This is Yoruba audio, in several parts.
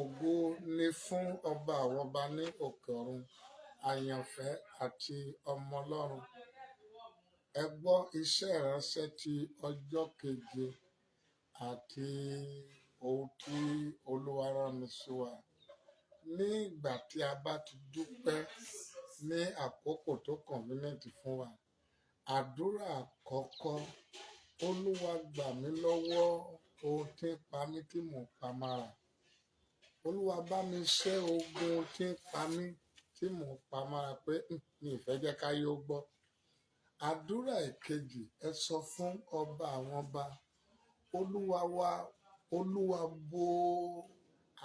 Ògo ni fún ọba àwọn ọba ní òkè ọ̀run, àyànfẹ́ àti ọmọ Ọlọ́run. Ẹ gbọ́ iṣẹ́ ìránṣẹ́ ti ọjọ́ keje àti ohun tí Olúwa rán mi sí wa. Ní ìgbà tí a bá ti dúpẹ́ ní àkókò tó convenient fún wa, àdúrà àkọ́kọ́, Olúwa gbà mí lọ́wọ́ ohun tí ń pa mí tí mò ń pa mára. Olúwa bá mi ṣẹ́ ogun tí ń pa mí tí mò ń pa mára pé mi ì fẹ́ jẹ́ káyé ó gbọ́. Àdúrà ìkejì, ẹ sọ fún ọba àwọn ọba, Olúwa wa, Olúwa bo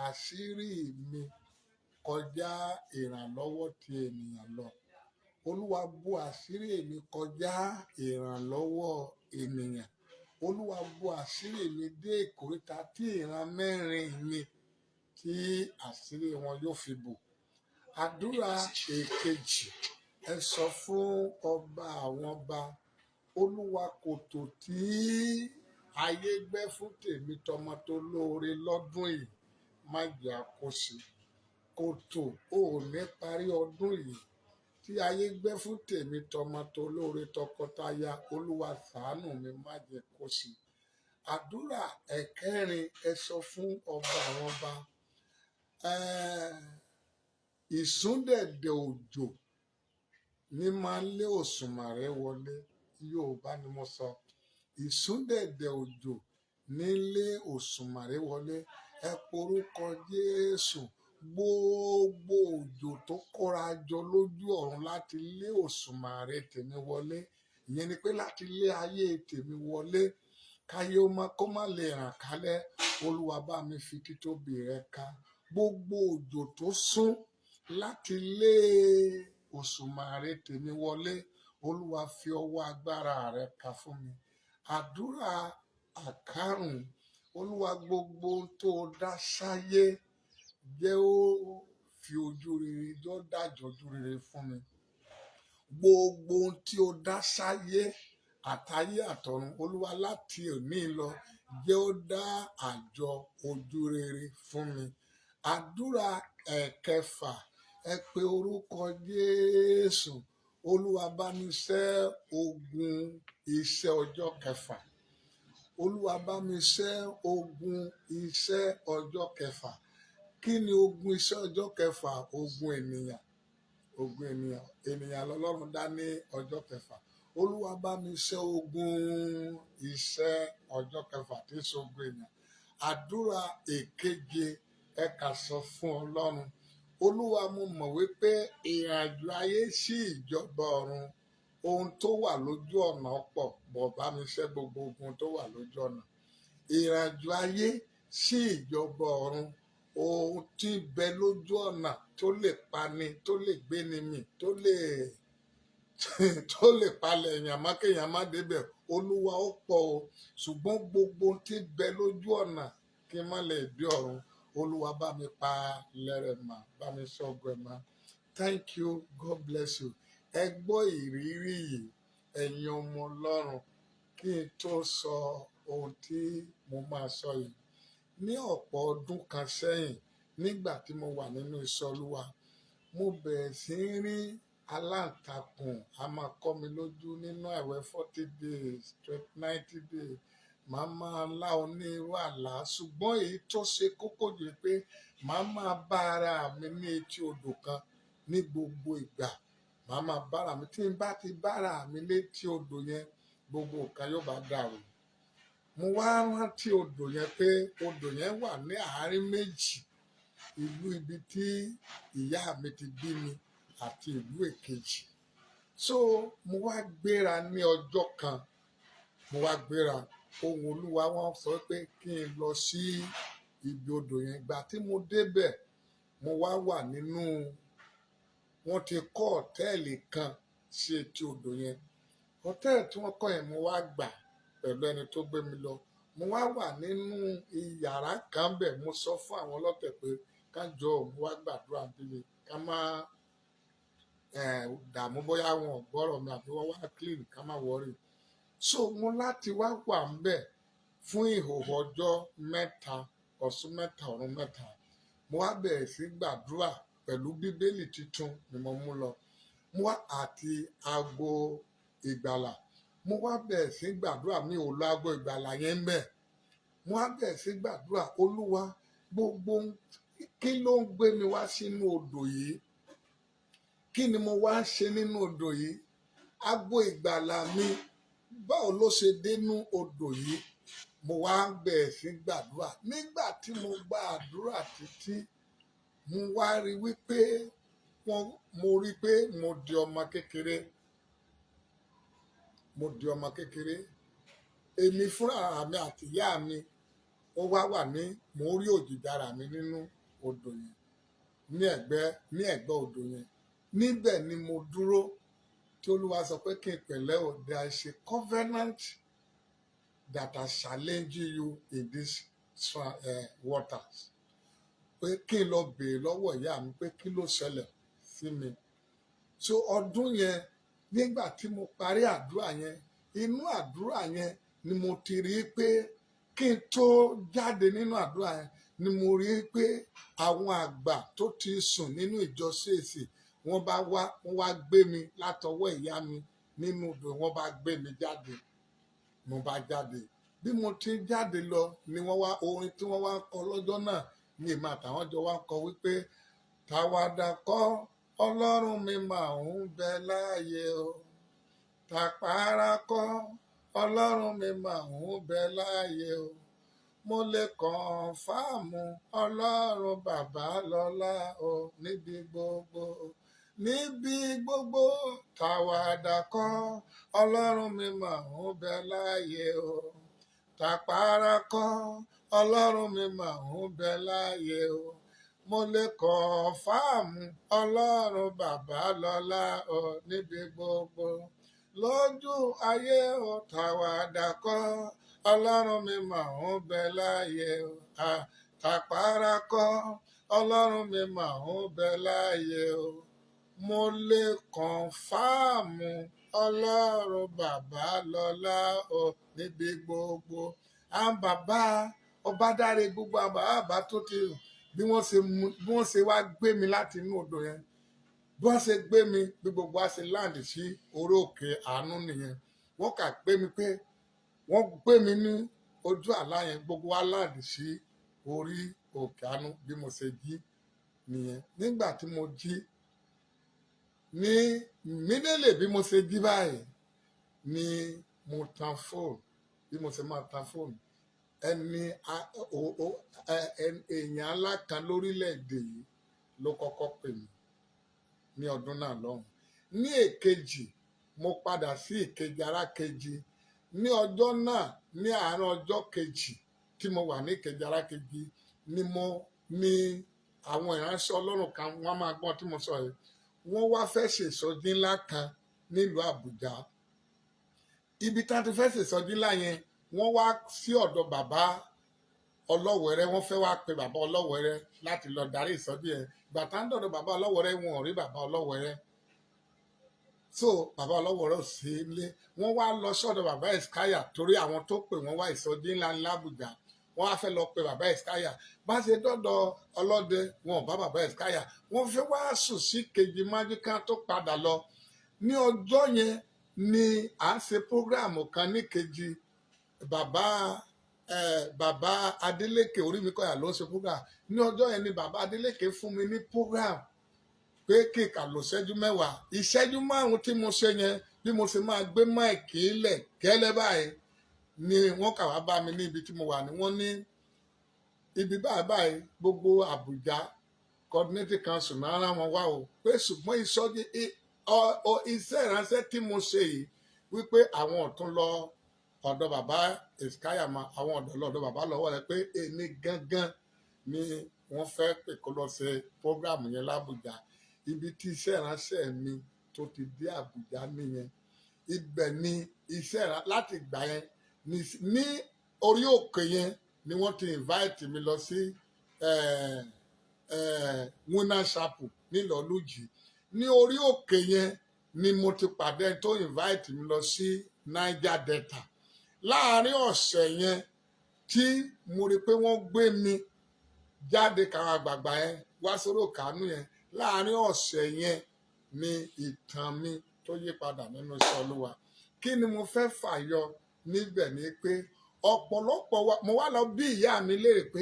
àṣírí mi kọjá ìrànlọ́wọ́ ti ènìyàn lọ. Olúwa bo àṣírí mi kọjá ìrànlọ́wọ́ ènìyàn. Olúwa bo àṣírí mi dé ìkóríta tí ìran mẹ́rin mi tí àṣírí wọn yóò fi bò. Àdúrà èkejì, ẹ sọ fún ọba àwọn ọba, Olúwa kòtò tí ayé gbẹ́ fún tèmi tọmọ tó lóore lọ́dún yìí, má jẹ́ a kó sí. Kòtò ò ní parí ọdún yìí tí ayé gbẹ́ fún tèmi tọmọ tó lóore tọkọtaya, Olúwa ṣàánú mi má jẹ́ kó sí. Àdúrà ẹ̀kẹrin, ẹ sọ fún ọba àwọn ọba, ìsúndẹ̀dẹ̀ òjò ní máa ń lé òṣùmàrè wọlé. Yorùbá ni mo sọ. Ìsúndẹ̀dẹ̀ òjò ní lé òṣùmàrè wọlé. Ẹ porúkọ Jésù. Gbogbo òjò tó kóra jọ lójú ọ̀run láti lé òṣùmàrè tèmi wọlé. Ìyẹn ni pé láti lé ayé tèmi wọlé. Káyé ó má kó má lè ràn kálẹ̀. Olúwa bá mi fi títóbi rẹ ká. Gbogbo òjò tó sún láti lé òṣùmàrè tèmi wọlé. Olúwa fi ọwọ́ agbára rẹ ká fún mi. Àdúrà àkárùn, Olúwa gbogbo ohun tó dá sáyé jẹ́ ó fi ojú rere, jọ́ dájọ́ ojú rere fún mi. Gbogbo ohun tí ó dá sáyé àtayé àtọ̀run, Olúwa láti òní lọ jẹ́ ó dá àjọ ojú rere fún mi. Àdúrà ẹ̀kẹfà, ẹ pe orúkọ Jésù. Olúwa bá mi ṣẹ́ ogun iṣẹ́ ọjọ́ kẹfà. Olúwa bá mi ṣẹ́ ogun iṣẹ́ ọjọ́ kẹfà. Kí ni ogun iṣẹ́ ọjọ́ kẹfà? Ogun ènìyàn. Ogun ènìyàn. Ènìyàn lọ́lọ́run dá ní ọjọ́ kẹfà. Olúwa bá mi ṣẹ́ ogun iṣẹ́ ọjọ́ kẹfà tí í ṣe ogun ènìyàn. Àdúrà èkeje, ẹ kà sọ fún Ọlọ́run. Olúwa mo mọ̀ wípé ìrìnàjò ayé sí ìjọba ọ̀run, ohun tó wà lójú ọ̀nà pọ̀, bọ̀ bá mi ṣẹ́ gbogbo ogun tó wà lójú ọ̀nà. Ìrìnàjò ayé sí ìjọba ọ̀run, ohun tí ń bẹ lójú ọ̀nà tó lè pani, tó lè gbéni mì, tó lè palẹ̀ èèyàn mọ́ kéèyàn má débẹ̀. Olúwa ó pọ̀ o, ṣùgbọ́n gbogbo ohun tí ń bẹ lójú ọ̀nà kí n má lè dé ọ̀run, Olúwa bá mi pa lẹ́rẹ̀ mọ́, bá mi ṣọ́gun ẹ̀ mọ́. Thank you, God bless you. Ẹ gbọ́ ìrírí yìí, ẹ̀yin ọmọ Ọlọ́run, kí n tó sọ ohun tí mo máa sọ yìí. Ní ọ̀pọ̀ ọdún kan sẹ́yìn, nígbà tí mo wà nínú iṣẹ́ Olúwa, mo bẹ̀rẹ̀ sí í rí aláǹtakùn a máa kọ́ mi lójú nínú àwẹ̀ 40 days, 90 days. Màá máa lá onírú àlá, ṣùgbọ́n èyí tó ṣe kókó jù ni pé màá máa bá ara mi ní etí odò kan ní gbogbo ìgbà. Màá máa bá ara mi, tí n bá ti bá ara mi létí odò yẹn, gbogbo nǹkan yóò bá dàrú. Mo wá rántí odò yẹn pé odò yẹn wà ní àárín méjì ìlú ibi tí ìyá mi ti bí mi àti ìlú èkejì. So mo wá gbéra ní ọjọ́ kan, mo wá gbéra, ohùn Olúwa wọ́n sọ pé kí n lọ sí ibi odò yẹn. Ìgbà tí mo débẹ̀, mo wá wà nínú, wọ́n ti kọ́ hòtẹ́ẹ̀lì kan sí etí odò yẹn. Hòtẹ́ẹ̀lì tí wọ́n kọ́ yẹn mo wá gbà pẹ̀lú ẹni tó gbé mi lọ. Mo wá wà nínú ìyàrá kan bẹ̀, mo sọ fún àwọn ọlọ́tẹ̀ pé ká jọ, mo wá gbàdúrà bí mi, ká má dààmú bóyá wọn ò gbọ́rọ̀ mi àbí wọ́n wá clean, ká má worry. So mo láti wá wà ńbẹ̀ fún ìhòhò ọjọ́ mẹ́ta, ọ̀sán mẹ́ta, òru mẹ́ta. Mo wá bẹ̀rẹ̀ sí gbàdúrà pẹ̀lú Bíbélì tuntun ni mo mú lọ, mo wá àti aago ìgbàlà. Mo wá bẹ̀rẹ̀ sí gbàdúrà. Mi ò lo aago ìgbàlà yẹn ń bẹ̀. Mo wá bẹ̀rẹ̀ sí gbàdúrà: Olúwa, gbogbo kí ló ń gbé mi wá sínú odò yìí? Kí ni mo wá ń ṣe nínú odò yìí? Aago ìgbàlà mi, báwo ló ṣe dénú odò yìí? Mo wá bẹ̀rẹ̀ sí gbàdúrà. Nígbà tí mo gba àdúrà títí, mo wá rí wípé wọ́n mo rí pé mo di ọmọ kékeré. Mo di ọmọ kékeré. Èmi fúnra mi àti ìyá mi, ó wá wà ní, mo rí òjìji ara mi nínú odò yẹn, ní ẹ̀gbẹ́ odò yẹn. Níbẹ̀ ni mo dúró tí Olúwa sọ pé kí n pẹ̀lẹ́ o, there is a covenant that are challenging you in these waters, pé kí n lọ béèrè lọ́wọ́ ìyá mi pé kí ló ṣẹlẹ̀ sí mi. So ọdún yẹn, nígbà tí mo parí àdúrà yẹn, inú àdúrà yẹn ni mo ti rí i pé, kí n tó jáde nínú àdúrà yẹn ni mo rí i pé àwọn àgbà tó ti sùn nínú ìjọ CAC, wọ́n bá wá, wọ́n wá gbé mi látọwọ́ ìyá mi nínú odò. Wọ́n bá gbé mi jáde. Mo bá jáde. Bí mo ti ń jáde lọ ni wọ́n wá orin tí wọ́n wá ń kọ lọ́jọ́ náà ní èmi àtàwọn jọ wá ń kọ wípé, "Tàwàdà kọ́, Ọlọ́run mi máa ń bẹ láàyè o. Tàpárá kọ́, Ọlọ́run mi máa ń bẹ láàyè o. Mo lè confirm Ọlọ́run Bàbá lọ́lá o níbi gbogbo, níbi gbogbo. Tàwàdà kọ́, Ọlọ́run mi máa ń bẹ láàyè o. Tàpárá kọ́, Ọlọ́run mi máa ń bẹ láàyè o. Mo lè confirm Ọlọ́run Bàbá lọ́lá o níbi gbogbo lójú ayé o. Tàwàdà kọ́, Ọlọ́run mi máa ń bẹ láàyè o. Tàpárá kọ́, Ọlọ́run mi máa ń bẹ láàyè o. Mo lè confirm Ọlọ́run Bàbá lọ́lá o níbi gbogbo." Àwọn bàbá Ọbádáre, gbogbo àwọn bàbá tó ti bí wọ́n ṣe wá gbé mi láti inú odò yẹn, bí wọ́n ṣe gbé mi, bí gbogbo wa ṣe land sí orí òkè àánú nìyẹn. Wọ́n kà gbé mi pé wọ́n gbé mi ní ojú àlá yẹn, gbogbo wa land sí orí òkè àánú. Bí mo ṣe jí nìyẹn. Nígbà tí mo jí ní mídélè, bí mo ṣe jí báyìí ni mo tan fóònù. Bí mo ṣe máa tan fóònù, ẹni èèyàn ńlá kan lórílẹ̀‐èdè yìí ló kọ́kọ́ pè mí ní ọdún náà lọ́hùn. Ní èkejì, mo padà sí ìkejì arákejì ní ọjọ́ náà. Ní àárín ọjọ́ kejì tí mo wà ní ìkejì arákejì ni mo ní àwọn ìránṣẹ́ Ọlọ́run kan, wọ́n máa gbọ́n tí mo sọ yìí, wọ́n wá fẹ́ ṣèsọjí ńlá kan nílùú Àbújá. Ibi tá a ti fẹ́ ṣèsọjí ńlá yẹn, wọ́n wá sí ọ̀dọ̀ bàbá Ọlọ́wẹ̀rẹ́. Wọ́n fẹ́ wá pe bàbá Ọlọ́wẹ̀rẹ́ láti lọ darí ìsọjí yẹn. Ìgbà tá ń dọ̀dọ̀ bàbá Ọlọ́wẹ̀rẹ́, wọn ò rí bàbá Ọlọ́wẹ̀rẹ́. So bàbá Ọlọ́wẹ̀rẹ́ ò sí ilé. Wọ́n wá lọ sọ́dọ̀ bàbá Ẹ̀skáyà, torí àwọn tó pè wọ́n wá ìsọjí ńlá ńlá Àbújá, wọ́n wá fẹ́ lọ pe bàbá Ẹ̀skáyà. Bá ṣe dọ́dọ̀ ọlọ́dẹ, wọn ò bá bàbá Ẹ̀skáyà. Wọ́n fẹ́ wá sùn sí kejì májíká tó padà lọ. Ní ọjọ́ yẹn ni à ń ṣe program kan ní kejì. Bàbá Adeleke Orímikọyà ló ń ṣe program ní ọjọ́ yẹn. Ni bàbá Adeleke fún mi ní program pé kí n kà lò ìṣẹ́jú 10. Ìṣẹ́jú 5 tí mo ṣe yẹn, bí mo ṣe máa gbé mic lẹ̀ gẹ́lẹ́ báyìí ni wọ́n kà wá bá mi ní ibi tí mo wà ní. Wọ́n ní ibi báyìí báyìí, gbogbo Àbújá coordinating council náà rán wọn wá o, pé ṣùgbọ́n ìsọjí iṣẹ́ ìránṣẹ́ tí mo ṣe yìí, wípé àwọn ọ̀tún lọ ọ̀dọ̀ bàbá Ìskáyàmá, àwọn ọ̀dọ́ lọ́dọ̀ bàbá lọ́wọ́ rẹ, pé èmi gangan ni wọ́n fẹ́ pè kó lọ ṣe program yẹn l'Ábùjá. Ibi tí iṣẹ́ ìránṣẹ́ mi tó ti dé Àbújá nìyẹn. Ibẹ̀ ni iṣẹ́ ìránṣẹ́ láti ìgbà yẹn ní orí òkè yẹn ni wọ́n ti invite mi lọ sí Winner Chapel nílọ́lùjì. Ní orí òkè yẹn ni mo ti pàdé ẹni tó invite mi lọ sí Niger Delta. Láàárín ọ̀sẹ̀ yẹn tí mo rí pé wọ́n gbé mi Jáde káwọn àgbààgbà yẹn wá sórí òkàánú yẹn. Láàárín ọ̀sẹ̀ yẹn ni ìtàn mi tó yí padà nínú iṣẹ́ Olúwa. Kí ni mo fẹ́ fàyọ níbẹ̀ ni pé ọ̀pọ̀lọpọ̀ wa, mo wá lọ bí ìyá mi léèrè pé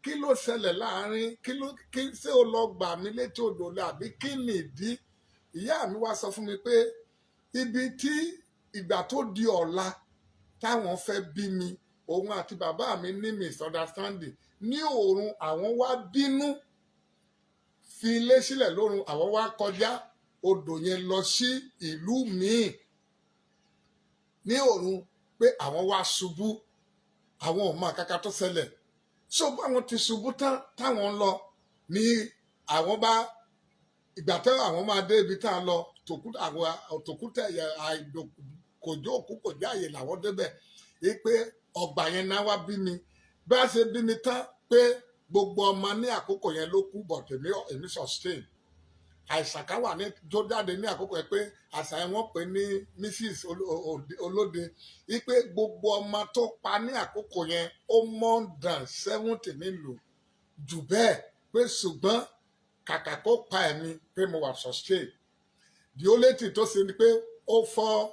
kí ló ṣẹlẹ̀ láàárín, kí ló kí ṣé o lọ gbà mí létí odò lọ àbí kí ni ìdí? Ìyá mi wá sọ fún mi pé ibi tí ìgbà tó di ọ̀la táwọn fẹ́ bí mi, òun àti bàbá mi ní misunderstanding ní òòrùn. Àwọn wá bínú fi ilé sílẹ̀ lórun, àwọn wá kọjá odò yẹn lọ sí ìlú míì ní òòrùn, pé àwọn wá ṣubú, àwọn ò mọ àkàkà tó ṣẹlẹ̀. So báwọn ti ṣubú tán táwọn ń lọ ní àwọn bá ìgbà tí àwọn máa dé ibi tá a lọ àwọn tòkútẹ kòjó òkú kò jáàyè làwọn débẹ̀ yìí, pé ọgbà yẹn náà wá bí mi. Bí a ṣe bí mi tán, pé gbogbo ọmọ ní àkókò yẹn ló kú, but èmi sustain. Àìsàn kan wà ní tó jáde ní àkókò yẹn, pé àìsàn yẹn wọ́n pè ní Mrs Olóde, wípé gbogbo ọmọ tó pa ní àkókò yẹn, ó more than 70 nílùú jù bẹ́ẹ̀, pé ṣùgbọ́n kàkà kó pa ẹ̀mí, pé mo wà sustain. The only thing tó ṣe ni pé ó fọ́,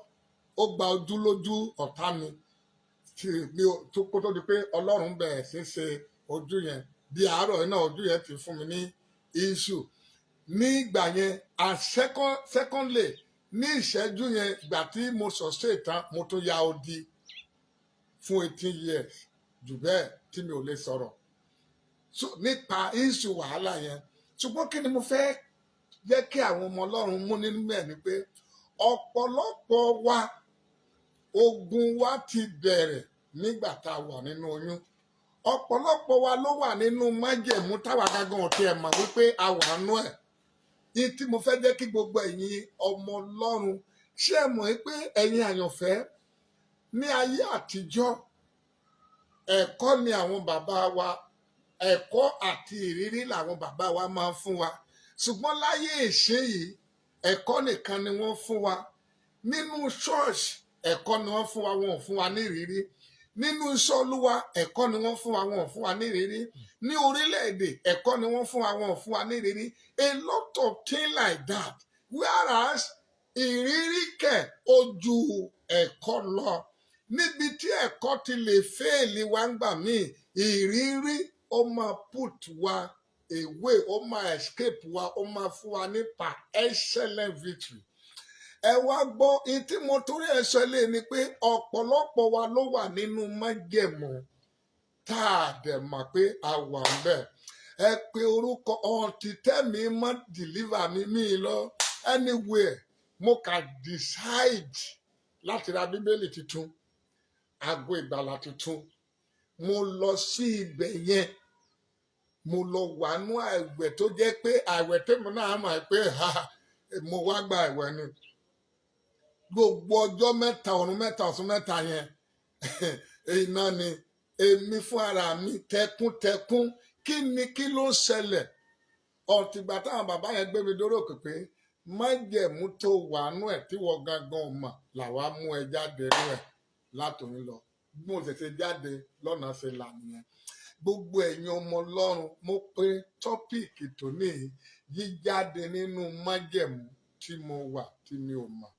ó gba ojú lójú ọ̀tá mi tí mi ò tó, kó tó di pé Ọlọ́run bẹ̀rẹ̀ sí ṣe ojú yẹn di àárọ̀ yìí náà, ojú yẹn ti fún mi ní issue nígbà yẹn. And secondly, ní ìṣẹ́jú yẹn, ìgbà tí mo sustain tán, mo tún ya odi fún 18 years jù bẹ́ẹ̀ tí mi ò lè sọ̀rọ̀. So nípa issue wàhálà yẹn, ṣùgbọ́n kí ni mo fẹ́ jẹ́ kí àwọn ọmọ Ọlọ́run mú nínú ẹ̀ ni pé ọ̀pọ̀lọpọ̀ wa, ogun wa ti bẹ̀rẹ̀ nígbà tá a wà nínú oyún. Ọ̀pọ̀lọpọ̀ wa ló wà nínú májẹ̀mú táwa gangan ò tiẹ̀ mọ̀ wípé a wà nú ẹ̀. Ní tí mo fẹ́ jẹ́ kí gbogbo ẹ̀yin ọmọ Ọlọ́run ṣé ẹ mọ̀ pé, ẹ̀yin àyànfẹ́, ní ayé àtijọ́, ẹ̀kọ́ ni àwọn bàbá wa, ẹ̀kọ́ àti ìrírí làwọn bàbá wa máa ń fún wa. Ṣùgbọ́n láyé ìsinyìí, ẹ̀kọ́ nìkan ni wọ́n fún wa nínú ṣọ́ọ̀ṣì. Ẹ̀kọ́ ni wọ́n fún wa, wọn ò fún wa ní ìrírí. Nínú iṣẹ́ Olúwa, ẹ̀kọ́ ni wọ́n fún wa, wọn ò fún wa ní ìrírí. Ní orílẹ̀-èdè, ẹ̀kọ́ ni wọ́n fún wa, wọn ò fún wa ní ìrírí. A lot of things like that, whereas ìrírí kẹ̀ ó ju ẹ̀kọ́ lọ. Níbi tí ẹ̀kọ́ ti lè fail wa ń gbà míì, ìrírí ó máa put wa away, ó máa escape wa, ó máa fún wa ní per excellent victory. Ẹ wá gbọ́ ihun tí mo torí ẹ̀ sọ lé ni pé ọ̀pọ̀lọpọ̀ wa ló wà nínú májẹ̀mú tá a dẹ̀ mọ̀ pé a wà ń bẹ̀. Ẹ pe orúkọ ọ̀ǹtí tẹ́mi mọ́ deliver mi mí lọ anywhere. Mo kà decide láti ra Bíbélì tuntun, Aago Ìgbàlà tuntun. Mo lọ sí ibẹ̀ yẹn, mo lọ wà nú àìwẹ̀ tó jẹ́ pé àìwẹ̀ tèmi náà mọ̀ pé ha, mo wá gba àìwẹ̀ ni. Gbogbo ọjọ́ 3, ọ̀run 3, ọ̀sán 3 yẹn, iná ni èmi fún ara mi tẹkúntẹkún. Kí ni, kí ló ń ṣẹlẹ̀? Ọ̀tìgbà táwọn bàbá yẹn gbé mi dórí òkè pé májẹ̀mú tó wà nú ẹ̀ tí wọ́n gangan mọ̀ làwa mú ẹ jáde nú ẹ̀ látòun lọ. Bí mo ṣẹ̀ṣẹ̀ jáde lọ́nà ṣe là nìyẹn. Gbogbo ẹ̀yin ọmọ Ọlọ́run, mo pe topic tòní, jíjáde nínú májẹ̀mú tí mo wà tí mi ò mọ̀.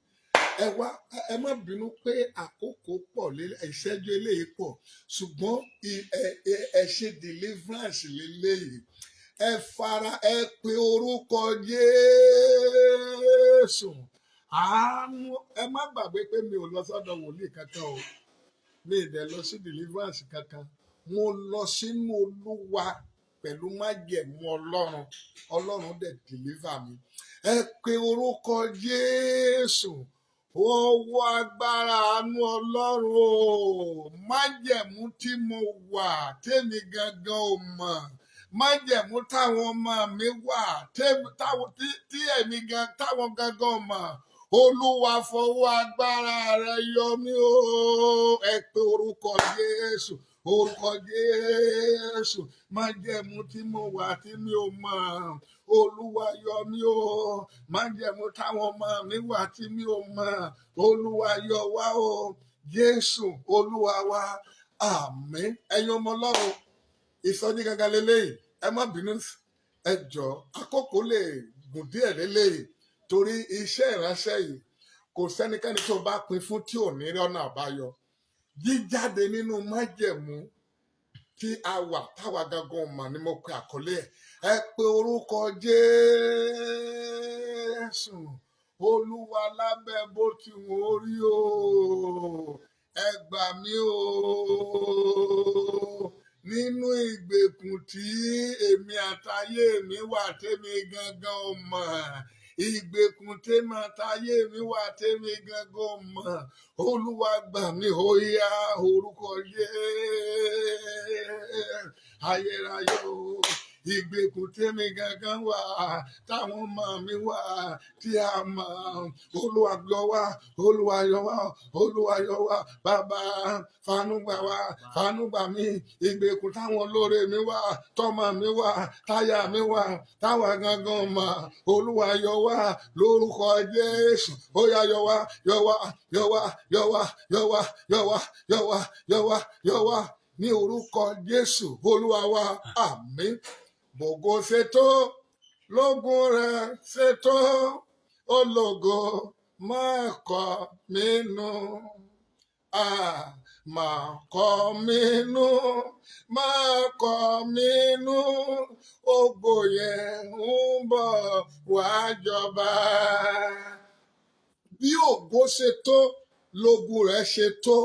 Ẹ wá, ẹ má bínú pé àkókò pọ̀, ìṣẹ́jú eléyìí pọ̀, ṣùgbọ́n ẹ ṣe deliverance lélẹ́yìí. Ẹ fara ẹ pe orúkọ Jésù àánú. Ẹ má gbàgbé pé mi ò lọ sọ́dọ̀ wòlíì kankan o, mi ì dẹ̀ lọ sí deliverance kankan. Mo lọ sínú Olúwa pẹ̀lú májẹ̀mú Ọlọ́run. Ọlọ́run dẹ̀ deliver mi. Ẹ pe orúkọ Jésù, ọwọ́ agbára àánú Ọlọ́run o, májẹ̀mú tí mo wà tèmi gangan ò mọ̀, májẹ̀mú táwọn ọmọ mi wà tí èmi gan táwọn gangan ò mọ̀, Olúwa fọwọ́ agbára rẹ yọ mí o. Ẹ pe orúkọ Jésù, orúkọ Jésù, májẹ̀mú tí mo wà tí mi ò mọ̀, Olúwa yọ mí o. Májẹ̀mú táwọn ọmọ mi wà tí mi ò mọ̀, Olúwa yọ wá o. Jésù Olúwa wa, àmín. Ẹ̀yin ọmọ Ọlọ́run, ìsọjí gangan leléyìí. Ẹ má bínú, ẹ jọ, àkókò lè gùn díẹ̀ lélẹ́yìí torí iṣẹ́ ìránṣẹ́ yìí, kò sẹ́nikẹ́ni tó bá pín fún tí ò ní rí ọ̀nà àbáyọ. Jíjáde nínú májẹ̀mú tí a wà táwa gangan mà ní mo pe àkọlé ẹ̀. Ẹ pe orúkọ Jésù. Olúwa, lábẹ́ bó ti wù ó rí o, ẹ gbà mí o nínú ìgbèkùn tí èmi àtayé mi wà tèmi gangan ò mọ̀, ìgbèkùn tèmi àtayé mi wà tèmi gangan ò mọ̀. Olúwa, gbà mí. Ó yá, orúkọ Jésù. Ayérayé o, ìgbèkùn tèmi gangan wà, táwọn ọmọ mi wà tí a mọ̀, Olúwa yọ wá, Olúwa yọ wá, Olúwa yọ wá. Bàbá, fàánú gbà wá, fàánú gbà mí. Ìgbèkùn táwọn olóore mi wà, tọmọ mi wà, táyà mi wà, táwa gangan mọ̀, Olúwa yọ wá lórúkọ Jésù. Ó yá, yọ wá, yọ wá, yọ wá, yọ wá, yọ wá, yọ wá, yọ wá, yọ wá, yọ wá, ní orúkọ Jésù Olúwa wa, àmín. Bògo ṣètò lógun rẹ ṣètò, ológo máa kọ mí nù. Ah, máa kọ mí nù, máa kọ mí nù, ògo yẹn ń bọ̀ wá jọba. Bí ògo ṣe tó lógun rẹ̀ ṣe tó,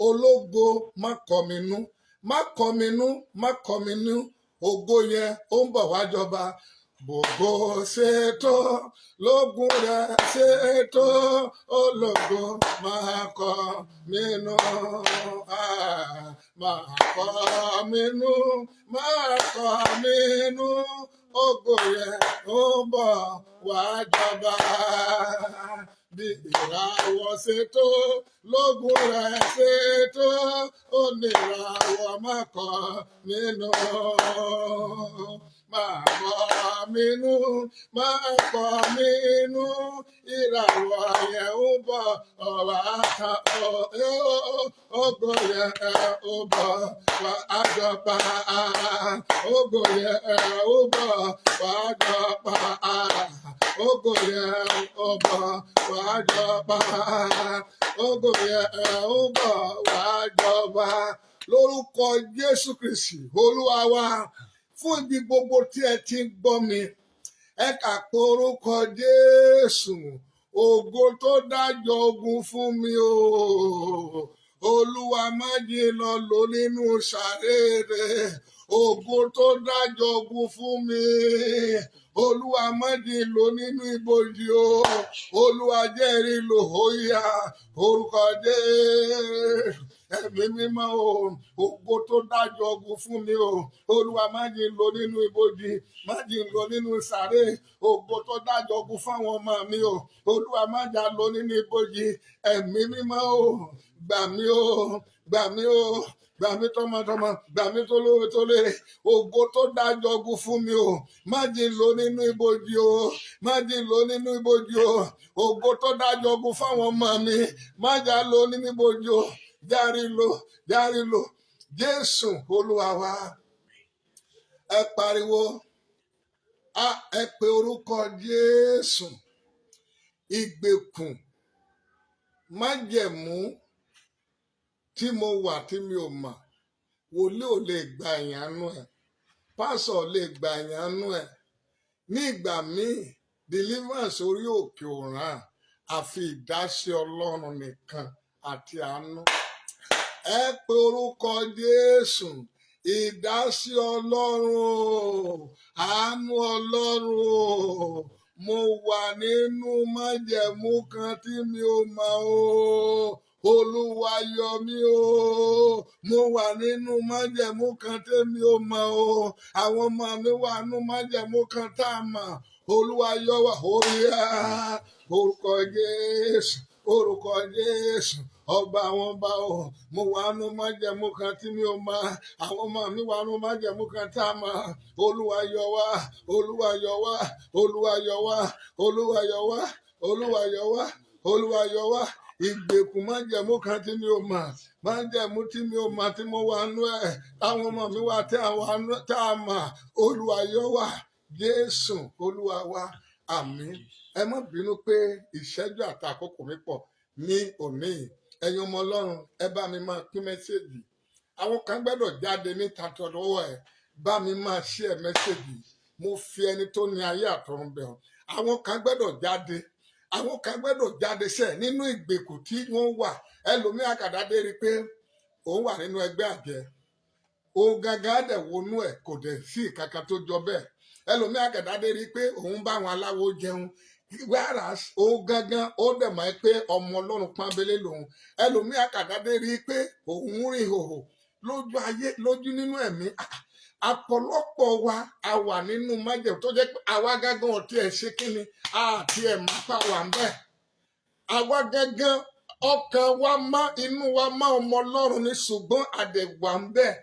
ológo má kọ mí nú, má kọ mí nú, má kọ mí nú, ògo yẹn ó ń bọ̀ wá jọba. Bògo ṣe tó lógun rẹ̀ ṣe tó, ológo máa kọ mí nù. Ah, máa kọ mí nù, máa kọ mí nù, ògo yẹn ó ń bọ̀ wá jọba. Bí ìràwọ̀ ṣe tó lógun rẹ̀ ṣe tó, ó ní ìràwọ̀ má kọ mí nù, máa kọ mí nù, máa kọ mí nù, ìràwọ̀ yẹn ń bọ̀ wá ta ògo yẹn ń bọ̀ wá jọba, ògo yẹn ń bọ̀ wá jọba, ògo yẹn ń bọ̀ wá jọba, ògo yẹn ń bọ̀ wá jọba, lórúkọ Jésù Kristi Olúwa wa. Fún ibi gbogbo tí ẹ ti ń gbọ́ mi, ẹ kà pé orúkọ Jésù. Ògo tó dájọ́ ogun fún mi o, Olúwa, má jẹ́ lọ lò nínú sàré rẹ. Ògo tó dájọ́ ogun fún mi, Olúwa, má jẹ́ lò nínú ibojì o. Olúwa, jẹ́rìí lò. Ó yá, orúkọ Jésù. Ẹ̀mí mímọ́ o, ògo tó dájọ́ ogun fún mi o, Olúwa, má jẹ́ lò nínú ibojì, má jẹ́ lò nínú sàré. Ògo tó dájọ́ ogun fáwọn ọmọ mi o, Olúwa, má jà lò nínú ibojì. Ẹ̀mí mímọ́ o, gbà mí o, gbà mí o, gbà mí tọmọtọmọ, gbà mí tó lówó tó lérè. Ògo tó dájọ́ ogun fún mi o, má jẹ́ lò nínú ibojì o, má jẹ́ lò nínú ibojì o. Ògo tó dájọ́ ogun fáwọn ọmọ mi, má jà lò nínú ibojì o. Járe lò, járe lò. Jésù Olúwa wa. Ẹ pariwo, a ẹ pe orúkọ Jésù. Ìgbèkùn májẹ̀mú tí mo wà tí mi ò mọ̀, wòlíì ò lè gba ìyanu ẹ̀, pásọ̀ lè gba ìyanu ẹ̀. Ní ìgbà míì, deliverance orí òkè òràn, àfi ìdásí Ọlọ́run nìkan àti àánú. Ẹ pe orúkọ Jésù. Ìdásí Ọlọ́run o, àánú Ọlọ́run o, mo wà nínú májẹ̀mú kan tí mi ò mọ̀ o, Olúwa, yọ mí o. Mo wà nínú májẹ̀mú kan tí mi ò mọ̀ o, àwọn ọmọ mi wà nínú májẹ̀mú kan tá a mọ̀, Olúwa, yọ wá. Ó yá, orúkọ Jésù, orúkọ Jésù. Ọba àwọn ọba o, mo wà nínú májẹ̀mú kan tí mi ò mọ̀, àwọn ọmọ mi wà nínú májẹ̀mú kan tá a mọ̀, Olúwa, yọ wá, Olúwa, yọ wá, Olúwa, yọ wá, Olúwa, yọ wá, Olúwa, yọ wá, Olúwa, yọ wá. Ìgbèkùn májẹ̀mú kan tí mi ò mọ̀, májẹ̀mú tí mi ò mọ̀ tí mo wà nú ẹ̀, táwọn ọmọ mi wà tí a wà nú tá a mọ̀, Olúwa yọ wá. Jésù Olúwa wa, àmín. Ẹ má bínú pé ìṣẹ́jú àti àkókò mi pọ̀ ní òní yìí. Ẹ̀yin ọmọ Ọlọ́run, ẹ bá mi máa pín message. Àwọn kan gbọ́dọ̀ jáde níta tọ̀dọ̀wọ́ ẹ̀, bá mi máa share message. Mo fi ẹni tó ní ayé àtọ̀run bẹ̀ ọ́. Àwọn kan gbọ́dọ̀ jáde, àwọn kan gbọ́dọ̀ jáde sẹ́ nínú ìgbèkùn tí wọ́n wà. Ẹlòmíì àkàdádé rí i pé òun wà nínú ẹgbẹ́ àjẹ́, òun gangan dẹ̀ wọnú ẹ̀, kò dẹ̀ sí ìkankan tó jọ bẹ́ẹ̀. Ẹlòmíì àkàdádé rí i pé òun bá àwọn aláwo jẹun, whereas òun gangan ó dẹ̀ mọ̀ pé ọmọ Ọlọ́run pọ́nbélé lòun. Ẹlòmíì àkàdádé rí i pé òun rìn hòhò lójú ayé, lójú nínú ẹ̀mí. Àpọ̀lọpọ̀ wa, a wà nínú májẹ̀mú tó jẹ́ pé àwa gangan ò tiẹ̀ ṣe kíni àti ẹ̀ máa pa wà ń bẹ́ẹ̀. Àwa gangan, ọkàn wa má, inú wa má, ọmọ Ọlọ́run ní, ṣùgbọ́n àdẹ̀wà ń bẹ́ẹ̀.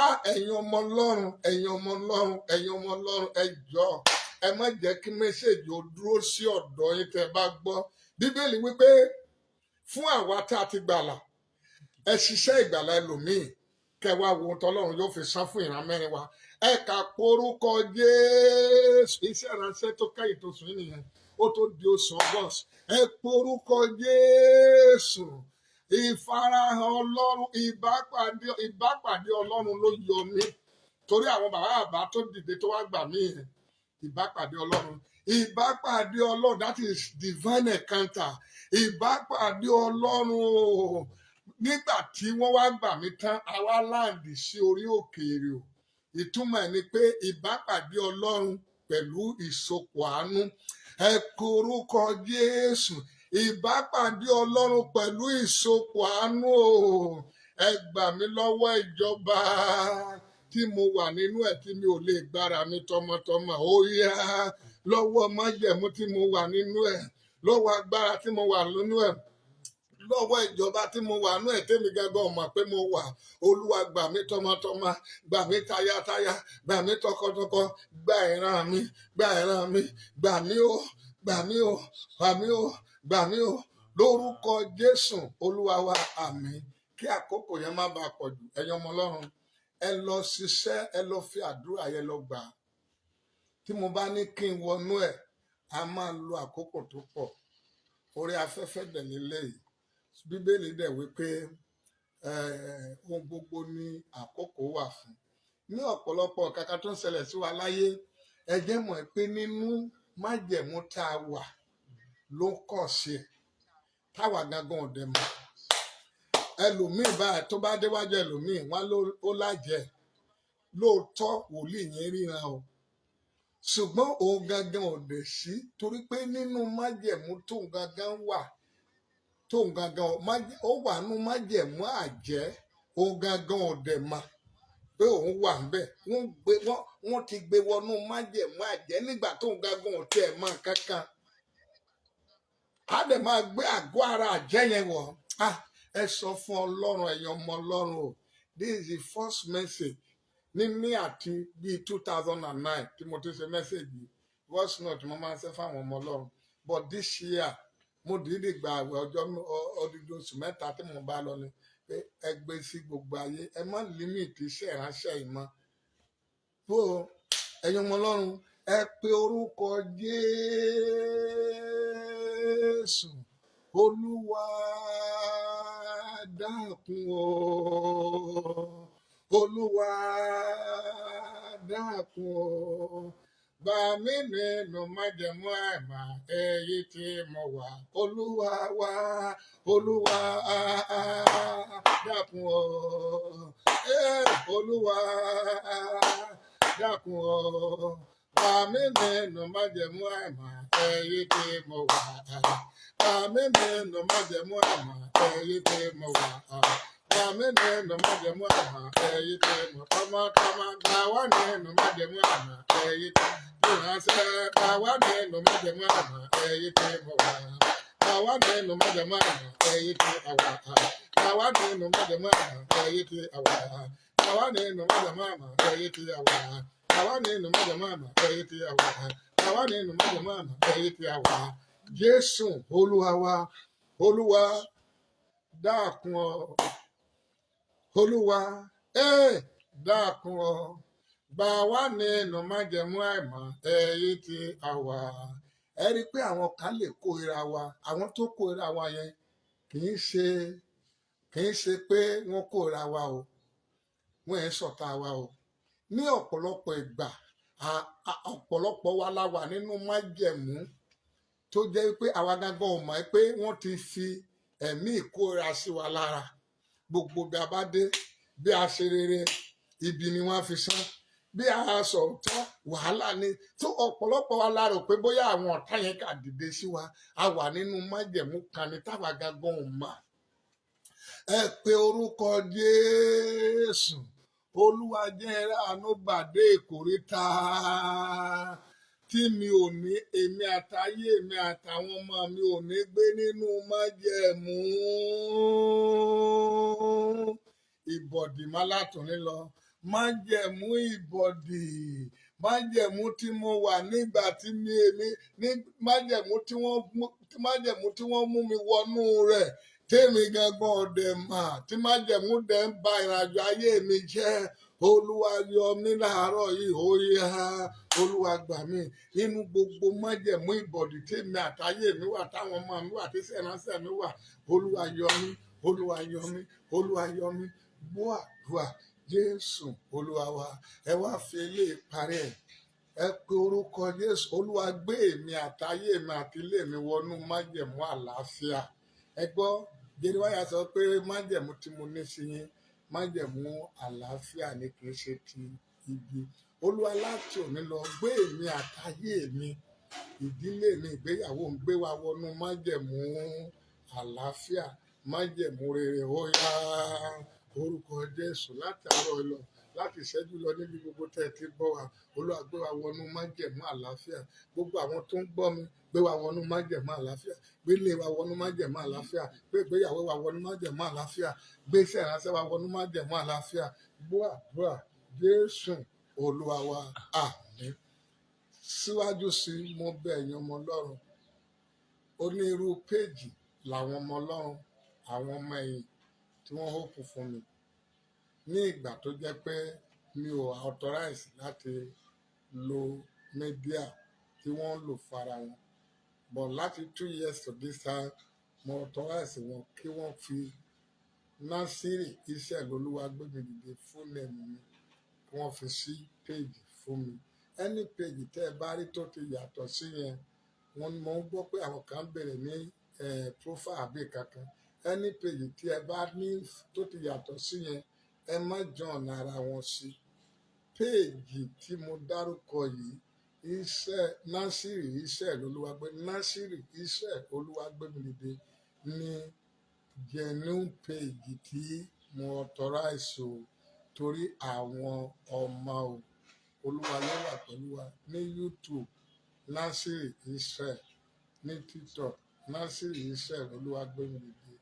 Á, ẹ̀yin ọmọ Ọlọ́run, ẹ̀yin ọmọ Ọlọ́run, ẹ̀yin ọmọ Ọlọ́run, ẹ jọ̀ọ́, ẹ má jẹ́ kí message ó dúró sí ọ̀dọ̀ yín. Tẹ́ bá gbọ́ Bíbélì wípé fún àwa tá a ti gbàlà, ẹ ṣiṣẹ́ ìgbàlà ẹlòmíì, kẹ wá wo ohun tọ́lọ́run yóò fi san fún ìran mẹ́rin wa. Ẹ kà porúkọ Jésù. Iṣẹ́ ìránṣẹ́ tó kẹ́yìn tó sùn nìyẹn, ó tó di oṣù August. Ẹ porúkọ Jésù. Ìfarahàn Ọlọ́run, ìbápàdé Ọlọ́run ló yọ mí, torí àwọn bàbá bàbá tó dìde tó wá gbà mí yẹn, ìbápàdé Ọlọ́run, ìbápàdé Ọlọ́run, that is divine encounter, ìbápàdé Ọlọ́run o. Nígbà tí wọ́n wá gbà mí tán, àwa land sí orí òkèèrè o. Ìtumọ̀ ẹ̀ ni pé ìbápàdé Ọlọ́run pẹ̀lú ìsopọ̀ àánú. Ẹ korúkọ Jésù. Ìbápàdé Ọlọ́run pẹ̀lú ìsopọ̀ àánú o, ẹ gbà mí lọ́wọ́ ìjọba tí mo wà nínú ẹ̀ tí mi ò lè gbára mi tọmọtọmọ. Ó yá, lọ́wọ́ májẹ̀mú tí mo wà nínú ẹ̀, lọ́wọ́ agbára tí mo wà nínú ẹ̀, lọ́wọ́ ìjọba tí mo wà nínú ẹ̀ tẹ́mi gángan mọ̀ pé mo wà. Olúwa, gbà mí tọmọtọmọ, gbà mí tayátayá, gbà mí tọkọtọkọ, gbà ìran mi, gbà ìran mi, gbà mí o, gbà mí o, gbà mí o, gbà mí o, lórúkọ Jésù Olúwa wa, àmín. Kí àkókò yẹn má bàa pọ̀ jù, ẹ̀yin ọmọ Ọlọ́run, ẹ lọ ṣiṣẹ́, ẹ lọ fi àdúrà yẹn lọ gbà. Tí mo bá ní kí n wọnú ẹ̀, a máa lo àkókò tó pọ̀. Orí afẹ́fẹ́ dẹ̀ nílé yìí. Bíbélì dẹ̀ wípé ohun gbogbo ní àkókò wà fún. Ní ọ̀pọ̀lọpọ̀ kàkà tó ń ṣẹlẹ̀ sí wa láyé, ẹ jẹ́ mọ̀ pé nínú májẹ̀mú tá a wà ló ń kọ̀ sí ẹ̀, táwa gangan ò dẹ̀ mọ̀. Ẹlòmíì báyìí, tó bá déwájú ẹlòmíì, wọn ló ó lájẹ. Lóòótọ́, wòlíì yẹn ríran o, ṣùgbọ́n òun gangan ò dẹ̀ sí, torí pé nínú májẹ̀mú tóun gangan wà, tóun gangan ó wà nínú májẹ̀mú àjẹ́, òun gangan ò dẹ̀ mà pé òun wà ńbẹ̀. Wọ́n gbé wọ́n wọ́n ti gbé wọnú májẹ̀mú àjẹ́ nígbà tóun gangan ò tiẹ̀ mọ̀ kankan. Á dẹ̀ máa gbé àgọ́ ara àjẹ́ yẹn wọ̀. Ah, ẹ sọ fún Ọlọ́run, ẹ̀yin ọmọ Ọlọ́run o. This is the first message ní àti bíi 2009 tí mo ti ṣe message yìí, voice note mo máa ń ṣe fáwọn ọmọ Ọlọ́run. But this year, mo dìídì gba àwẹ̀ ọjọ́ odidi oṣù 3 tí mo bá lọ ni pé ẹ gbé sí gbogbo ayé, ẹ má limit iṣẹ́ ìránṣẹ́ yìí mọ́. Bó ẹ̀yin ọmọ Ọlọ́run, ẹ pe orúkọ Jésù. Olúwa, dákun o. Olúwa, dákun o, gbà mí nínú májẹ̀mú àìmọ̀ èyí tí mo wà. Olúwa wá, Olúwa, dákun o. Olúwa, dákun o, gbà mí nínú májẹ̀mú àìmọ̀ èyí tí mo wà. Gbà mí nínú májẹ̀mú àìmọ̀ èyí tí mo wà. Gbà mí nínú májẹ̀mú àìmọ̀ èyí tí mo tọmọtọmọ. Gbà wá nínú májẹ̀mú àìmọ̀ èyí tí ìránṣẹ́. Gbà wá nínú májẹ̀mú àìmọ̀ èyí tí mo wà. Gbà wá nínú májẹ̀mú àìmọ̀ èyí tí a wà. Gbà wá nínú májẹ̀mú àìmọ̀ èyí tí a wà. Gbà wá nínú májẹ̀mú àìmọ̀ èyí tí a wà. Gbà wá nínú májẹ̀mú àìmọ̀ èyí tí a wà. Gbà wá nínú májẹ̀mú àìmọ̀ èyí tí a wà. Jésù Olúwa wa. Olúwa dákun ọ, Olúwa dákun ọ, gbà wá nínú májẹ̀mú àìmọ̀ èyí tí a wà. Ẹ rí i pé àwọn kan lè kórìíra wa. Àwọn tó kórìíra wa yẹn, kì í ṣe pé wọ́n kórìíra wa o, wọ́n ẹ̀ ṣọ̀tá wa o. Ní ọ̀pọ̀lọpọ̀ ìgbà, ọ̀pọ̀lọpọ̀ wa la wà nínú májẹ̀mú tó jẹ́ pé àwa gangan ò mọ̀ pé wọ́n ti fi ẹ̀mí ìkórìíra sí wa lára. Gbogbo bí a bá dé, bí a ṣe rere, ibi ni wọ́n á fi san. Bí a sọ òótọ́, wàhálà ni. Tó ọ̀pọ̀lọpọ̀ wa la rò pé bóyá àwọn ọ̀tá yẹn kà dìde sí wa, a wà nínú májẹ̀mú kan ní táwa gangan ò mọ̀. Ẹ pe orúkọ Jésù. Olúwa, jẹ́ àánú gbàdé ìkóríta tí mi ò ní, èmi àtayé mi àtàwọn ọmọ mi ò ní gbé nínú májẹ̀mú ìbọ̀dì má látòní lọ. Májẹ̀mú ìbọ̀dì, májẹ̀mú tí mo wà nígbà tí mi èmi ní májẹ̀mú tí wọ́n mú mi wọnú rẹ̀, tèmi gangan ọ̀dẹ̀ mà tí májẹ̀mú dẹ̀ ń ba ìrìnàjò ayé mi jẹ́. Olúwa, yọ mí láàárọ̀ yìí. Ó yá, Olúwa, gbà mí nínú gbogbo májẹ̀mú ìbọ̀dì tèmi àtayé mi wà, táwọn ọmọ mi wà, tí sẹ̀ránṣẹ́ mi wà. Olúwa, yọ mí. Olúwa, yọ mí. Olúwa, yọ mí. Gbọ́ àdúrà, Jésù Olúwa wa. Ẹ wá fi eléyìí parí ẹ. Ẹ pe orúkọ Jésù. Olúwa, gbé èmi àtayé mi àti ilé mi wọnú májẹ̀mú àlàáfíà. Ẹ gbọ́, Jeremáyà sọ pé májẹ̀mú tí mo ní sí yín, májẹ̀mú àlàáfíà ni, kì í ṣe ti ibi. Olúwa, láti òní lọ, gbé èmi àtayé mi, ìdílé mi, ìgbéyàwó ń gbé wa wọnú májẹ̀mú àlàáfíà, májẹ̀mú rere. Ó yá, orúkọ Jésù. Láti àárọ̀ lọ, láti ìṣẹ́jú lọ, níbi gbogbo tẹ́ ẹ ti gbọ́ wa, Olúwa, gbé wa wọnú májẹ̀mú àlàáfíà. Gbogbo àwọn tó ń gbọ́ mi, gbé wa wọnú májẹ̀mú àlàáfíà. Gbé ilé wa wọnú májẹ̀mú àlàáfíà. Gbé ìgbéyàwó wa wọnú májẹ̀mú àlàáfíà. Gbé iṣẹ́ ìránṣẹ́ wa wọnú májẹ̀mú àlàáfíà. Gbọ́ àdúrà, Jésù Olúwa wa. Àmín. Síwájú sí i, mo bẹ̀ ẹ̀yin ọmọ Ọlọ́run. Onírú page làwọn ọmọ Ọlọ́run, àwọn ọmọ ẹ̀yìn tí wọ́n hópù fún mi ní ìgbà tó jẹ́ pé mi ò authorize láti lo media tí wọ́n ń lò fara wọn, but láti 2 years to this time, mo authorize wọn kí wọ́n fi Násírì Iṣẹ́ Olúwa gbé mi dìde fún name mi, kí wọ́n fi sí page fún mi. Any page tẹ́ ẹ bá rí tó ti yàtọ̀ sí yẹn, wọ́n ní mo ń gbọ́ pé àwọn kan bẹ̀rẹ̀ ní profile àbí kankan. Any page tí ẹ bá ní tó ti yàtọ̀ sí yẹn, ẹ má join ara wọn sí. Page tí mo dárúkọ yìí, iṣẹ́ Násírì Iṣẹ́ Olúwagbé, Násírì Iṣẹ́ Olúwagbémidìde ní genuine page tí mo authorize o, torí àwọn ọmọ o. Olúwa yóò wà pẹ̀lú wa. Ní YouTube, Násírì Israel. Ní TikTok, Násírì Israel Olúwagbémidìde.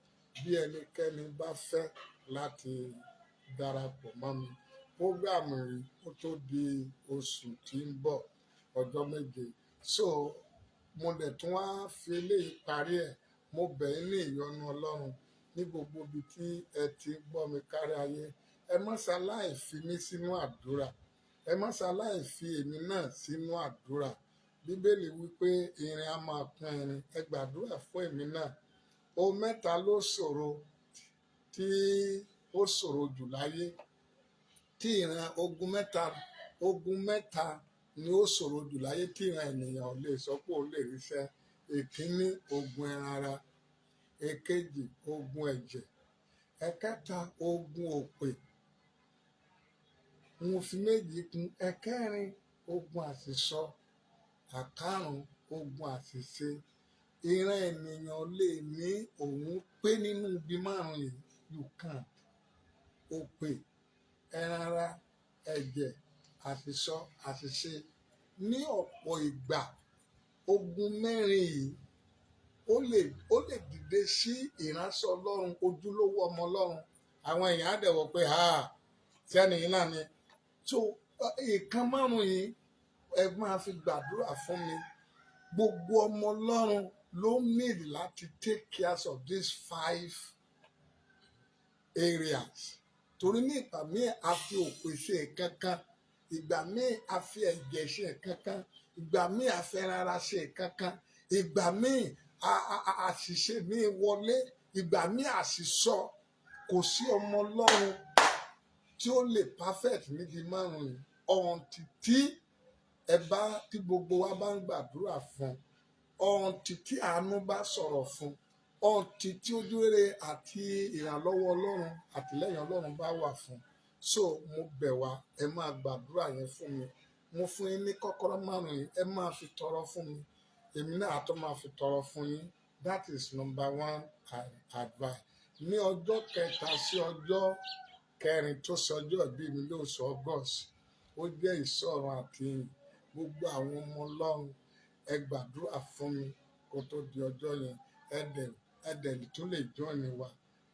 Bí ẹnikẹ́ni bá fẹ́ láti darapọ̀ mọ́ mi, program yìí ó tó di oṣù tí ń bọ̀, ọjọ́ 7. So mo dẹ̀ tún wá fi eléyìí parí ẹ̀. Mo bẹ̀ yín ní ìyọ́nú Ọlọ́run, ní gbogbo ibi tí ẹ ti ń gbọ́ mi kárí ayé, ẹ má ṣaláì fi mí sínú àdúrà, ẹ má ṣaláì fi èmi náà sínú àdúrà. Bíbélì wípé irin á máa kún irin. Ẹ gbàdúrà fún èmi náà. Ohun mẹ́ta ló ṣòro, tí ó ṣòro jù láyé, tí ìran ogun mẹ́ta, ogun mẹ́ta ni ó ṣòro jù láyé tí ìran ènìyàn ò lè sọ pé ó lè ríṣẹ́. Èkíní, ogun ẹran ara. Èkejì, ogun ẹ̀jẹ̀. Ẹ̀kẹta, ogun òpè. Mo fi méjì kún. Ẹ̀kẹrin, ogun àṣìsọ. Àkárùn, ogun àṣìṣe. Ìran ènìyàn lè ní òun pé nínú ibi márùn yìí. You can't. Òpè, ẹran ara, ẹ̀jẹ̀, àṣìsọ, àṣìṣe. Ní ọ̀pọ̀ ìgbà, ogun mẹ́rin yìí ó lè dìde sí ìránṣẹ́ Ọlọ́run, ojúlówó ọmọ Ọlọ́run. Àwọn èèyàn á dẹ̀ wò pé ha, tí ẹni yìí náà ni. So ìkan márùn yìí, ẹ máa fi gbàdúrà fún mi, gbogbo ọmọ Ọlọ́run. ló need láti take care of these five areas, torí ní ìgbà míì, a fi òpè ṣe nǹkan kan, ìgbà míì, a fi ẹ̀jẹ̀ ṣe nǹkan kan, ìgbà míì, a fi ẹran ara ṣe nǹkan kan, ìgbà míì, àṣìṣe míì wọlé, ìgbà míì, àṣìsọ. Kò sí ọmọ Ọlọ́run tí ó lè perfect níbi márùn yìí until tí ẹ bá tí gbogbo wa bá ń gbàdúrà fún, until tí àánú bá sọ̀rọ̀ fún, until tí ojúrere àti ìrànlọ́wọ́ Ọlọ́run, àtìlẹ́yìn Ọlọ́run bá wà fún. So mo bẹ̀ wá, ẹ máa gbàdúrà yẹn fún mi. Mo fún yín ní kọ́kọ́rọ́ márùn yìí, ẹ máa fi tọrọ fún mi, èmi náà tó máa fi tọrọ fún yín. That is number one advice. Ní ọjọ́ kẹta sí ọjọ́ kẹrin tó sọjọ́ ìbí mi lóṣù August, ó jẹ́ ìsọ̀rọ̀ àti ìyìn. Gbogbo àwọn ọmọ Ọlọ́run, ẹ gbàdúrà fún mi kó tó di ọjọ́ yẹn. Ẹ dẹ̀ tún lè join wa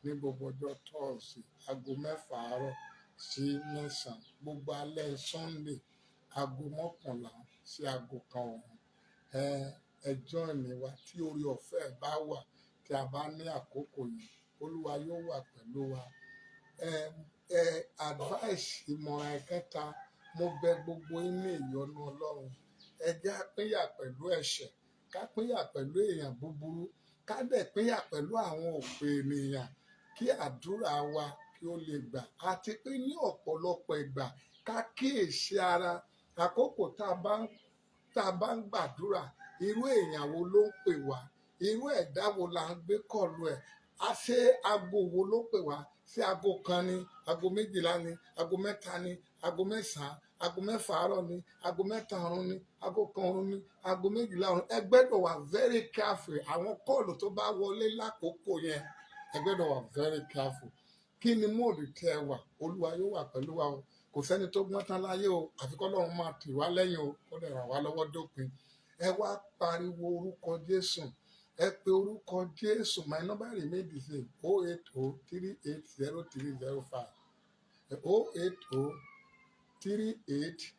ní gbogbo ọjọ́ Thursday, aago 6 àárọ̀ sí 9, gbogbo alẹ́ Sunday, aago 11 sí aago 1 òru. Ẹ join wa tí orí ọ̀fẹ́ bá wà, tí a bá ní àkókò yìí. Olúwa yóò wà pẹ̀lú wa. Ẹ advice, ìmọ̀ràn ẹ̀kẹta, mo bẹ̀ gbogbo yín ní ìyọ́nú Ọlọ́run. Ẹ jẹ́ á pínyà pẹ̀lú ẹ̀ṣẹ̀, ká pínyà pẹ̀lú èèyàn búburú, ká dẹ̀ pínyà pẹ̀lú àwọn òpè ènìyàn, kí àdúrà wa kí ó lè gbà, àti pé ní ọ̀pọ̀lọpọ̀ ìgbà, ká kíyèsí ara àkókò tá a bá ń gbàdúrà. Irú èèyàn wo ló ń pè wá? Irú ẹ̀dá wo là ń gbé call ẹ̀? A ṣé aago wo ló pè wá? Ṣé aago 1 ni, aago 12 ni, aago 3 ni, aago 9, aago 6 àárọ̀ ni, aago 3 ọ̀run ni, aago 1 ọ̀run ni, aago 12 ọ̀run? Ẹ gbẹ́dọ̀ wà very careful. Àwọn call tó bá wọlé lákòókò yẹn, ẹ gbẹ́dọ̀ wà very careful. Kí ni mode tẹ́ ẹ wà? Olúwa yóò wà pẹ̀lú wa o. Kò sẹ́ni tó gbọ́n tán láyé o, àfi k'Ọlọ́run máa tì wá lẹ́yìn o, kó dẹ̀ ràn wá lọ́wọ́ dópin. Ẹ wá pariwo orúkọ Jésù, ẹ pe orúkọ Jésù. My number remain the same: 080 38 03 05, 080 38,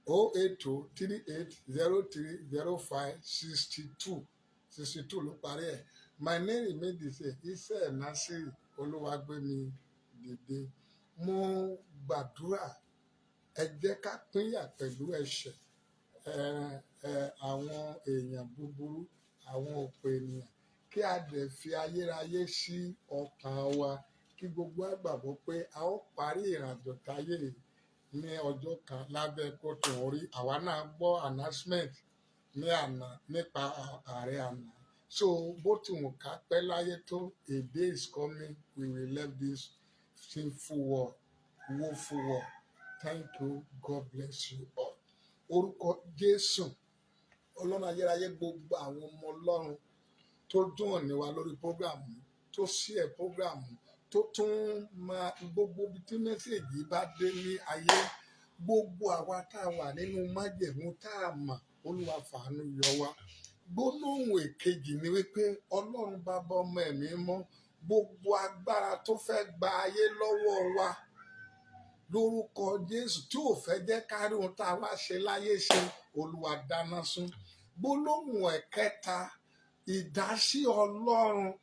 080 38 03 05 62. 62 ló parí ẹ̀. My name remain the same, Iṣẹ́ Nasiri Olúwagbémi dìde. Mo gbàdúrà, ẹ jẹ́ ká pínyà pẹ̀lú ẹ̀ṣẹ̀, ẹ àwọn èèyàn búburú, àwọn òpè ènìyàn, kí a dẹ̀ fi ayérayé sí ọkàn wa, kí gbogbo wa gbàgbọ́ pé a ó parí ìrìnàjò táyé yìí ní ọjọ́ kan lábẹ́ kótó orí. Àwa náà gbọ́ announcement ní àná nípa ààrẹ àná. So bó ti wù ká pẹ́ láyé tó, a day is coming we will leave this sinful world, woeful world. Thank you. God bless you all. Orúkọ Jésù. Ọlọ́run ayérayé, gbogbo àwọn ọmọ Ọlọ́run tó dùn ní wa lórí program, tó share program, tó tún máa gbogbo ibi tí message bá dé ní ayé, gbogbo àwa tá a wà nínú májẹ̀mú tá a mọ̀, Olúwa, fàánú yọ wá. Gbólóhùn èkejì ni wípé, Ọlọ́run Bàbá, Ọmọ, Ẹ̀mí mọ́, gbogbo agbára tó fẹ́ gba ayé lọ́wọ́ wa lórúkọ Jésù, tí ò fẹ́ jẹ́ kárí ohun tá a wá ṣe láyé ṣe, Olúwa, dáná sun. Gbólóhùn ẹ̀kẹta, ìdásí Ọlọ́run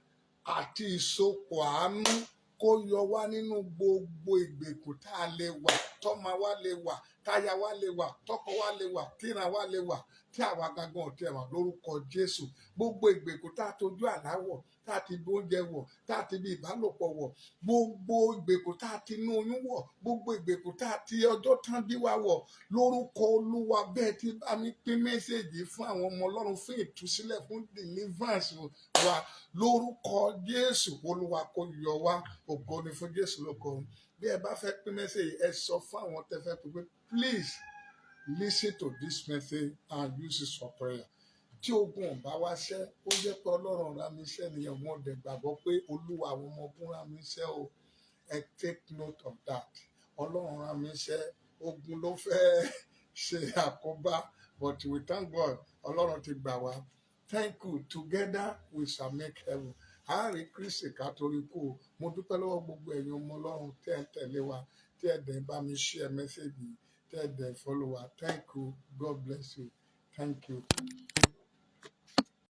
àti ìsopọ̀ àánú kó yọ wá nínú gbogbo ìgbèkùn tá a lè wà, tọ́mọ wa lè wà, táyà wa lè wà, tọkọ wa lè wà, tíran wa lè wà, tí àwa gangan ò tiẹ̀ wà, lórúkọ Jésù. Gbogbo ìgbèkùn tá a tójú àlá wọ̀, tá a ti bí oúnjẹ wọ̀, tá a ti bí ìbálòpọ̀ wọ̀, gbogbo ìgbèkùn tá a ti inú oyún wọ̀, gbogbo ìgbèkùn tá a ti ọjọ́ tán bí wa wọ̀, lórúkọ Olúwa, bẹ́ẹ̀ tí bá mi pín message fún àwọn ọmọ Ọlọ́run fún ìtúsílẹ̀, fún deliverance wa, lórúkọ Jésù, Olúwa, kó yọ wá. Ògo ni fún Jésù lóko. Bí ẹ bá fẹ́ pín message, ẹ sọ fún àwọn tẹ́ fẹ́ pín pé, "Please listen to this message and use it for prayer." Tí ogun ọba wá ṣẹ́, ó jẹ́ pé Ọlọ́run rán mi iṣẹ́ nìyẹn. Wọ́n dẹ̀ gbàgbọ́ pé Olúwa àwọn ọmọ ogun rán mi iṣẹ́ o. Ẹ take note of that. Ọlọ́run rán mi iṣẹ́, ogun ló fẹ́ ṣe àkóbá, but we thank God, Ọlọ́run ti gbà wá. Thank you. Together we shall make heaven. Àárín Kristi ká torí kú o. Mo dúpẹ́ lọ́wọ́ gbogbo ẹ̀yin ọmọ Ọlọ́run tẹ́ ẹ tẹ̀lé wa, tẹ́ ẹ dẹ̀ bá mi share message, tẹ́ ẹ dẹ̀ follow wa. Thank you. God bless you. Thank you.